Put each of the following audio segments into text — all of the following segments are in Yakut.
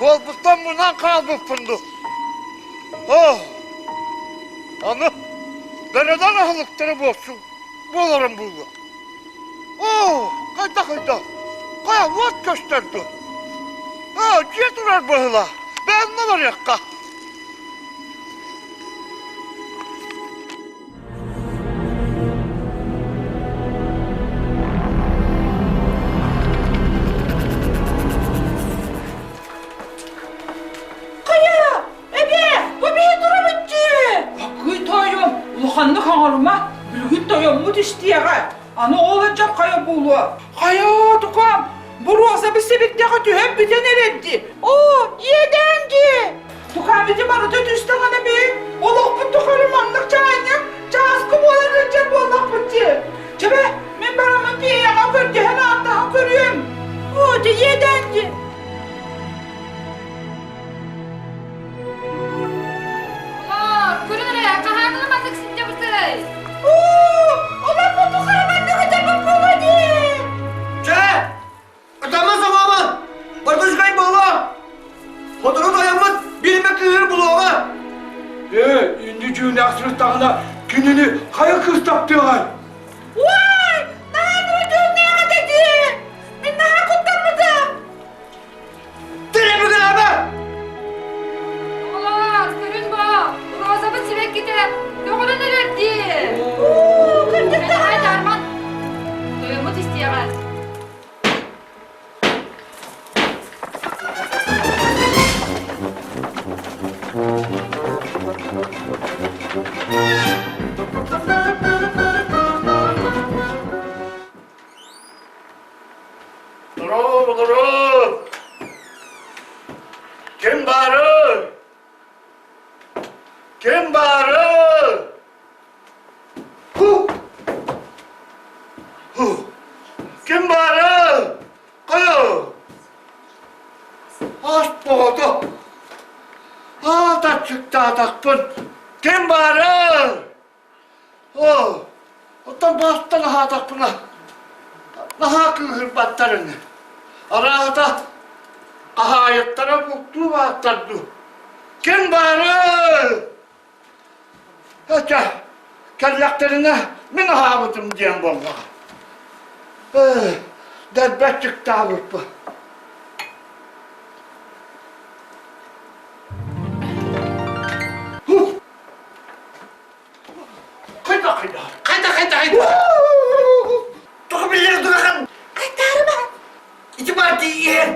Буолбуттан мунан хаалбыппын дуу? Оо, аны бөрөлөр аһылыктара буолсун буоларым буолуо. Оо, хайда-хайда, хайа уот көстөр дуу? Оо, дьиэ турар быһыылаах, бэйэм барыахха. Хайа, эбээ, бу биһи турабыт дии! Акыы тойон, улаханнык хаҥарыма, билигин тойоммут истиэҕэ. Аны ол дьон хайа буолуо? Хайа, тукаам, Боруоса билсибиттэҕэ түһэн бүтэн эрэрди. Оо, иэдээн дии! Тукаам ити барыта түстэҕинэ би, олохпут тухары маннык чаанньык, чааскы буолан ыалдьар буоллахпыт дии. Чэбэ, мин бараммын пиэйэҕэ көрдөһөн ааттаһан көрүөм. Оо, дьэ иэдээн дии! Олор, көрүн эрэ, хаһааҥҥы маннык сылдьабытый? Оо, олорбут тухары маннык ытырбыт буолуо дии! Чэ, ытама саҥама, барбышкай буолуо. Сотору тойоммут биирмэ кыыһыр булуоҕа. Ээ, инни дьүүнээх сырыттаҕына кинини хайа кыыс таптыаҕай? Уай, наһаа түрүүннээх этэ дии! Мин наһаа куттаммытым! Телебиграмма! Оҕолоор, көрүн бо, розабыт сибэккитэ көҕүлүн эрэр дии. Уу, кырдьык Хайда, Арман, тойоммут истиэҕэ. Дорообо, дорооб! Ким баарый? Ким баарый? Ху! Ху! Ким баарый? Хайа? Ас боҕото! Аата чыктаатахпын! Ким баарый? Оо, оттон баастан аһаатахпына, наһаа кыыһырбаттар ини. Араата хаһаайыттара бултуу бааттар дуу. Ким баарый? Ача, кэллэхтэринэ мин аһаабытым диэн буоллаҕа. Ээ, дэлбэччиктаабыппын. Хайда хайда. Хайда хайда хайда. Тоҕо биллэр дурахан. Айтаарыма. Ити бар тиийэр.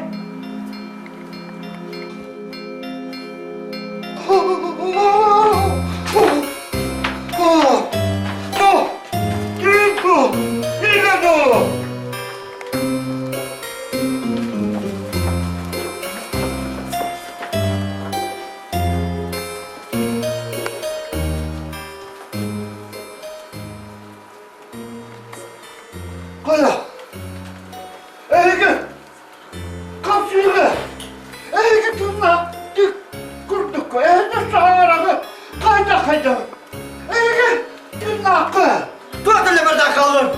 Хайа, эһиги хамсыыга, эһиги тыыннаах курдукка, эһиги саҥараҕы хайда-хайда, эһиги тыыннаахха. Туох да хааллын.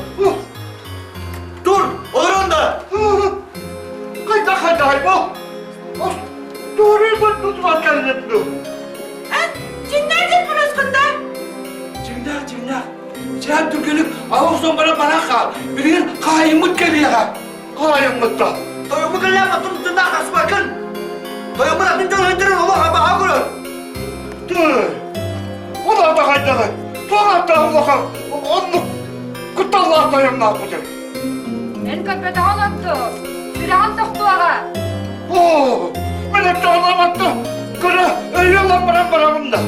Тур, олорон да. Хайда-хайда бу. Туруйбут тутула кэллим дуу. Чиннээдик бырыскында? Чиҥнээх, чиҥнээх. Чээн түргэнник аҕа охсон баран баран хаал. Билигин хаайыммыт кэлиэҕэ. Хаайыммыт да. Тойоммут кэллээх атын тыыннаах тахсыбаккын. Тойоммут атын дьон өйдөрүн олох абаҕа көрөр. Тыы. Ол аата хайдаҕый? Туох ааттаах улахан оннук кутталлаах тойомноохпутуй? Эн көрбөтөҕүн ордук. Сүрэҕин тохтуоҕа. Оо, мин оччоҕуна көрө өйү ылан баран барабын да.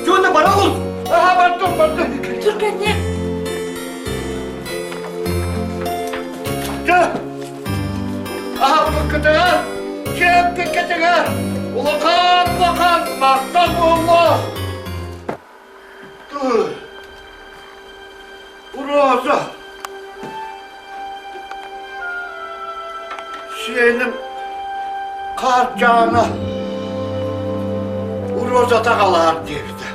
Чуонна барабын. Аха бардым, бардым. Түргэнник. Дьэ, аһаппыккытыгар, сиэппиккитигэр улахан улахан махтал буолла. Роза! Сиэним Хаарчаана Розата аҕалаар диэбитэ.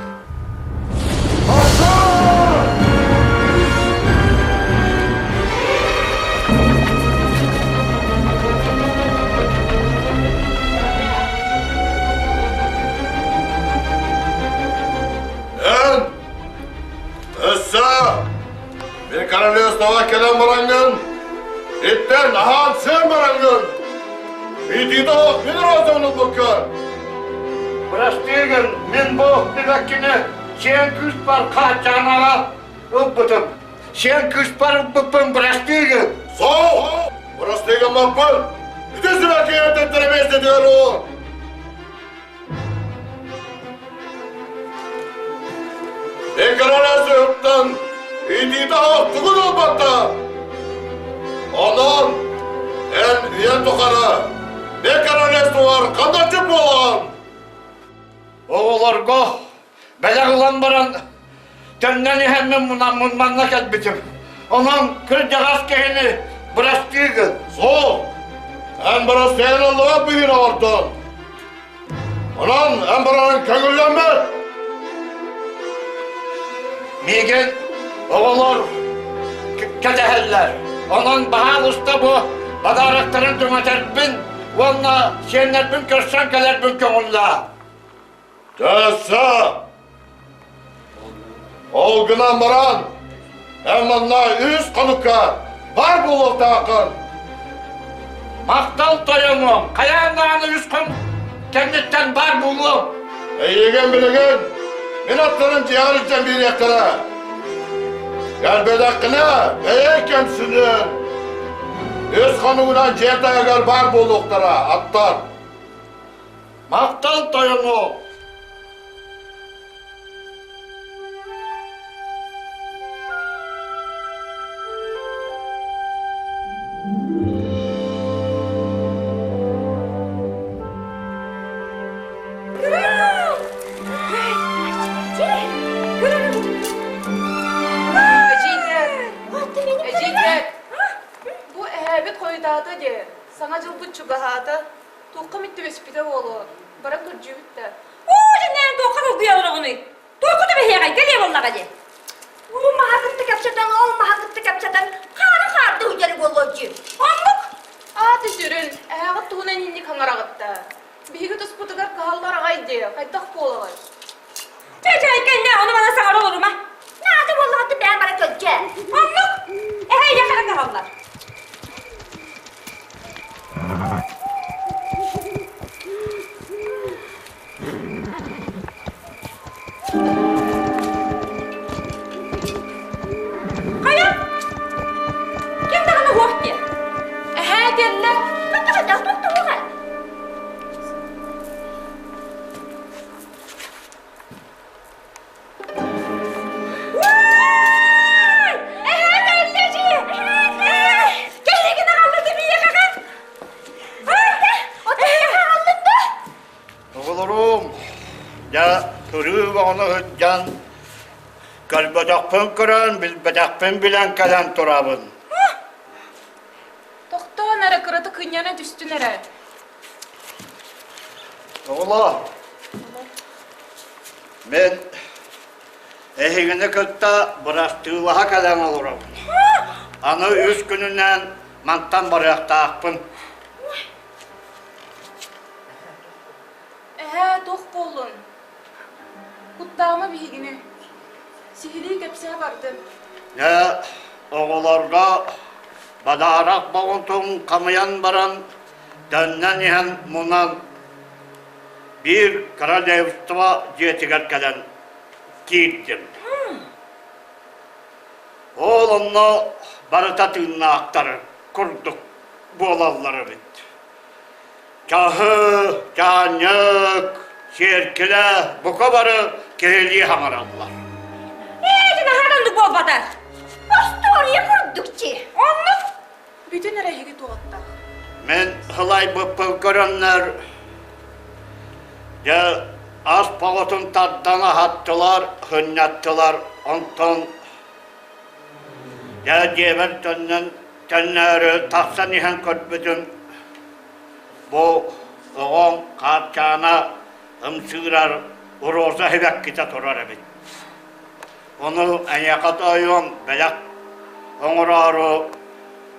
Королевствоҕа кэлэн бараҥҥын, иттэн аһаан-сиэн бараҥҥын, иитиитэ суох мин розабын ылбыккын. Бырастыы гын, мин бу сибэккини сиэн кыыспар Хааччаанаҕа ылбытым. Сиэн кыыспар ылбыппын бырастыы гын. Суох! Бырастыы гыммаппын! Ити сибэкки эрдэттэрэ миэстэтигэр уур! Экранасыттан иитиитэ тугун ылбатта. Онон эн үйэн тухары экранасугар хадаччы буолан. Оҕолорго бэлэх ылан баран төннөн иһэммин мунаммын манна кэлбитим. Онон кырдьаҕас киһини бырастыы гын. Суох! Эн бырастыйан ыллыгар биһиин оҕордон. Онон эн барарын көҥүллэммэт! Миигин оҕолор кэтэһэллэр. Онон баһаалыста бу подароктарын түҥэтэрбин уонна сиэннэрбин көрсөн кэлэрбин көҥүллээ. Төссө! Ол гынан баран, эн манна үс хонукка бар буолуохтааххын. Махтал тойонуом, хайаан даҕаны үс хон кэнниттэн бар буолуом. Эйигин билигин мин аттарын дьиэҕэр илдьэн биэриэхтэрэ. Кэлбэтэххинэ, бэйэҥ кэмсинэн. Үс хонугунан дьиэ таһыгар баар буолуохтара, аттар. Махтал тойонуом. Эдьиийдэр, эдьиийдэр, бу эһээбит хойутаата диэ, Саҥа дьылбыт чугаһаата, туохха эмит түбэспитэ буолуо, баран көрдүүбүт да. Уу, дьиннээн туохха долгуйа олороҕунуй? Туохха түбэһиэҕэй, кэлиэ буоллаҕа дии. Уу маһа кытта кэпсэтэн, ол маһа кытта кэпсэтэн, хаары хаарды уйдары буолуо дии. Оннук. Ааты сүрүн, эһээҕит туһунан инник хаҥараҕыт да. Биһиги туспутугар кыһаллар аҕай дии, хайдах буолаҕый? Чэ, чэ, кэннэ ону маны саҥара олорума. Наада буоллаҕыттан бэйэм баран көрдөө. Оннук. Эһэ ийэ хара кыһаллар. Хайа? Ким даҕаны уох диэ? Эһээ кэллэ. Хайдах туох Оҕолорум, дьэ, көрүү оҕону сылдьан, көрбөтөхпүн көрөн, билбэтэхпин билэн кэлэн турабын. Тохтоон эрэ, кыратык кынньана түстүн эрэ. Оҕолоор, мин эһигини кытта бырастыылаһа кэлэн олоробун. Аны үс күнүнэн мантан барыахтаахпын. Эһээ, туох буоллун? Куттаама биһигини. Сиһилии кэпсээ бардын. Дьэ, оҕолорго бадаарах боҕунтун хамыйан баран, төннөн иһэн мунан биир королевство дьиэтигэр кэлэн киирдим. Ол онно барыта тыыннаахтар курдук буолаллар эбит. Чаһы, чаанньык, сиэркилэ бука бары киһилии хаҥараллар. Ээ, наһаа оннук буолбатах. Остуоруйа курдук дии. Оннук. Бүтүн эрэ эһиги туоттах. Мин сылайбыппын көрөннөр, дьэ, ас поҕотун тардан аһаттылар, сынньаттылар, онтон дьэ дьиэбэр төннөн төннөөрү тахсан иһэн көрбүтүм, бу оҕоҥ Хаарчаана ымсыырар роза сибэккитэ турар эбит. Ону эйиэхэ тоойуом бэлэх оҥороору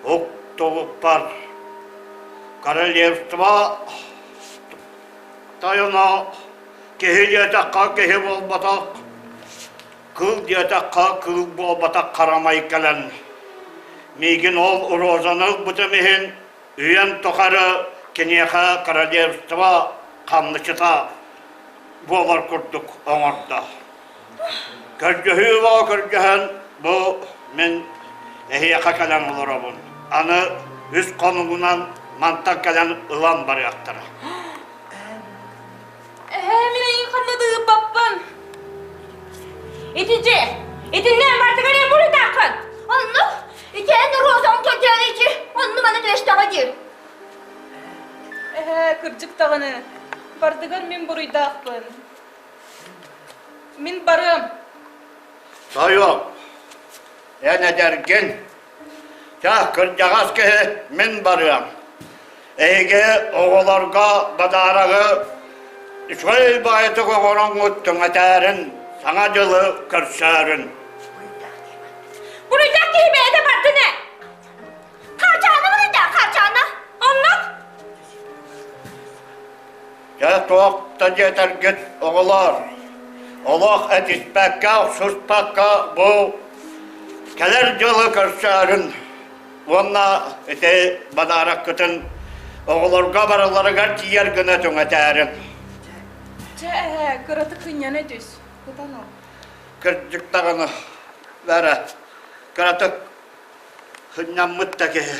уктубуппар королевство тойоно киһи диэтэххэ киһи буолбатах, кыыл диэтэххэ кыыл буолбатах харамай кэлэн. Миигин ол розаны ылбытым иһин үйэм тухары киниэхэ королевство хамначчыта буолар курдук оҥордо. Көрдөһүү боо көрдөһөн бу мин эһиэхэ кэлэн олоробун. Аны үс хонугунан мантан кэлэн ылан барыахтара. Эһээ, мин эйигин ханна да ыыппаппын. Ити дьэ, итиннэ бардыгар эн буруйдааххын. Оннук, ити эн розаҥ көрдөөн ити, онну маны түөстэҕэ дии. Эһээ, кырдьык даҕаны, бардыгар мин буруйдаахпын. Мин барыам. Тойон, эн эдэргин. Чэ, кырдьаҕас киһи мин барыам. Эһиги оҕолорго бадаарагы үчүгэй баҕайытык оҥороҥҥут түҥэтээрин, Саҥа дьылы көрсөөрүн. Буруйдаах киһи бэйэтэ бардын ээ. Хаарчаана буруйдаах, хаарчаана. Оннук. Дьэ, туох да диэтэргит, оҕолоор, олох этиспэккэ, охсуспакка бу кэлэр дьылы көрсөөрүн уонна ити бадаараккытын оҕолорго барыларыгар тиийэр гына түҥэтээрин. Чэ, эһээ, кыратык сынньана түс. Кытан ыл. Кырдьык даҕаны, бара, кыратык сынньаммыт да киһи.